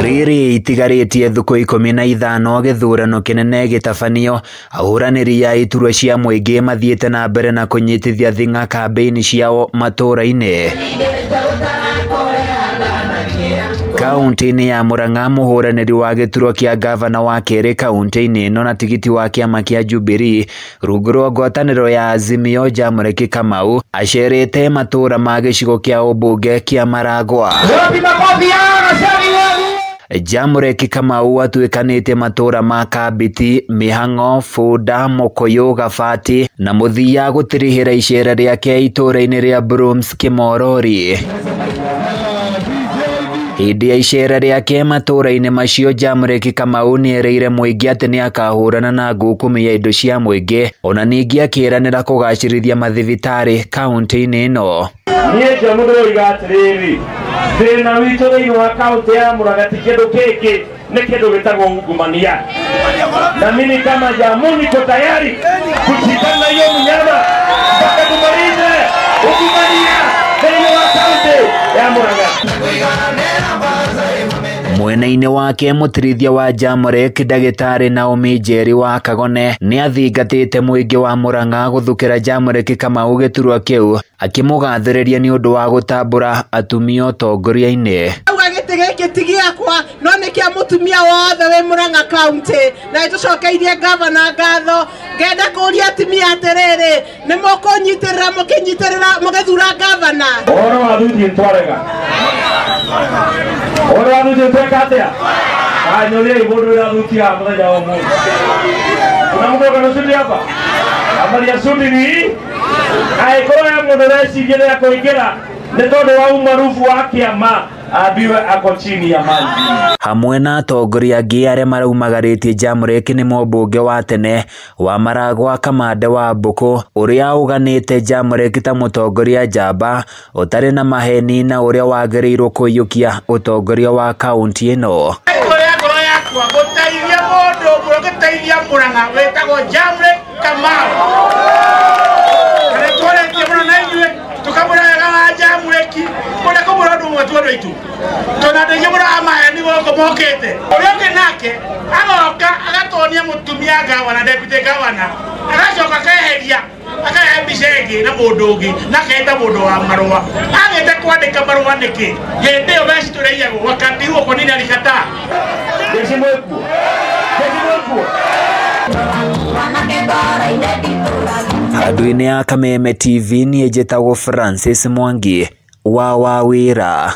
Rĩrĩ itigarĩtie thukũ 15 gĩthurano kĩnene gĩtabanio, ahũranĩri a iturwa cia mũingĩ mathiĩte na mbere na kũnyitithia thing'a kambĩini ciao matũra-inĩ. Kaunti-inĩ ya Murang'a, mũhũranĩri wa gĩturwa kĩa ngavana wa kerĩ kaunti-inĩ ĩno na tigiti wa kĩama kĩa Jubilee rungu rwa ngwatanĩro ya Azimio Jamũreki Kamau acerete matũra ma gĩcigo kĩa ũmbunge kĩa Maragwa. Jamũreki Kamau atuĩkanĩtie matũra ma Kambiti, Mĩhang'o, Bunda, Mũkũyũ, Gabati na mũthia gũtirihĩra icera rĩake itũra-inĩ rĩa Brooms Kĩmorori. Hĩndĩ ya icera rĩake matũra-inĩ macio, Jamũreki Kamau nĩerĩire mũingĩ atĩ nĩakahũrana na ngũkũmi ya indo cia mũingĩ, ona ningĩ akĩĩranĩra kũgacĩrithia mathibitarĩ kaunti-inĩ ĩno. Niĩ Jamu ndĩroiga atĩrĩrĩ, thĩna witũ thĩinĩ wa kaunti ya Murang'a ti kĩndũ kĩngĩ, nĩ kĩndũ gĩtagwo ungumania. Na mimi kama Jamu niko tayari kushikana na hiyo mnyama mpaka tumalize ungumania thĩinĩ wa kaunti ya Murang'a. Mwena-inĩ wake mũtirithia wa Jamũrek ndagĩtarĩ Naomi Njeri wa Kagone nĩathingatĩte mũingĩ wa Murang'a gũthukĩra Jamũreki Kamau gĩturwa kĩu, akĩmũgathĩrĩria nĩ ũndũ wa gũtambũra atumia ũtongoria-inĩ. Auga gĩtĩ gĩkĩ ti gĩakwa no nĩ kĩa mũtumia wothe wĩ Murang'a kaunti, na nĩtũcokeirie ngavana ngatho. Ngenda kũria atumia atĩrĩrĩ, nĩ mũkũnyitĩrĩra mũkĩnyitĩrĩra mũgĩthura ngavana? Ũhoro wa thuti nĩtwarega, ũhoro wa thuti tweka atĩa? Nyũriai mũndũ ũrĩa thuti haha mũthenya wa ũmũthĩ. Kuna mũndũ ũka na suti hapa? Habari ya suti ni hii? Angĩkorwo he mũndũ ũreciria nĩ akũingĩra nĩ tondũ wa umaarufu wa kĩama, ambiwe ako chini ya maji. Hamwe na atongoria angĩ arĩa maraumagarĩtie Jamũreki nĩ mũmbunge wa tene wa Maragwa Kamande wa Mbũkũ ũrĩa ũganĩte Jamũreki ta mũtongoria njamba ũtarĩ na maheni na ũrĩa wagĩrĩirwo kũiyũkia ũtongoria wa kaunti ĩno. Kũrĩa ngoro yakwa gũteithia mũndũ ũmwe gũteithia Murang'a wĩtagwo Jamũreki Kamau. Na nĩtwarĩtie mũno na inyuĩ tũkamwĩra wega wa Jamũreki, kũrĩa kũmwĩra ũndũ ũmwe tu andũ aitũ, tondũ andũ aingĩ mũno a maheni gũkũ mokĩte. Ũrĩa ũngĩ nake agoka agatonia mũtumia ngavana, deputy gavana, agacoka akeheria akahe mbica ĩngĩ na mũndũ ũngĩ na aketa mũndũ wa marũa. Agĩte kwandĩka marũa nĩkĩ? Hĩndĩ ĩyo mbeca tũrĩiyagwo wakati huo, kwa nini alikataa? Jeshi mwĩkuo, jeshi mwĩkuo. Handũ-inĩ ya Kameme TV niĩ njĩtagwo Francis Mwangi wa Wawĩra.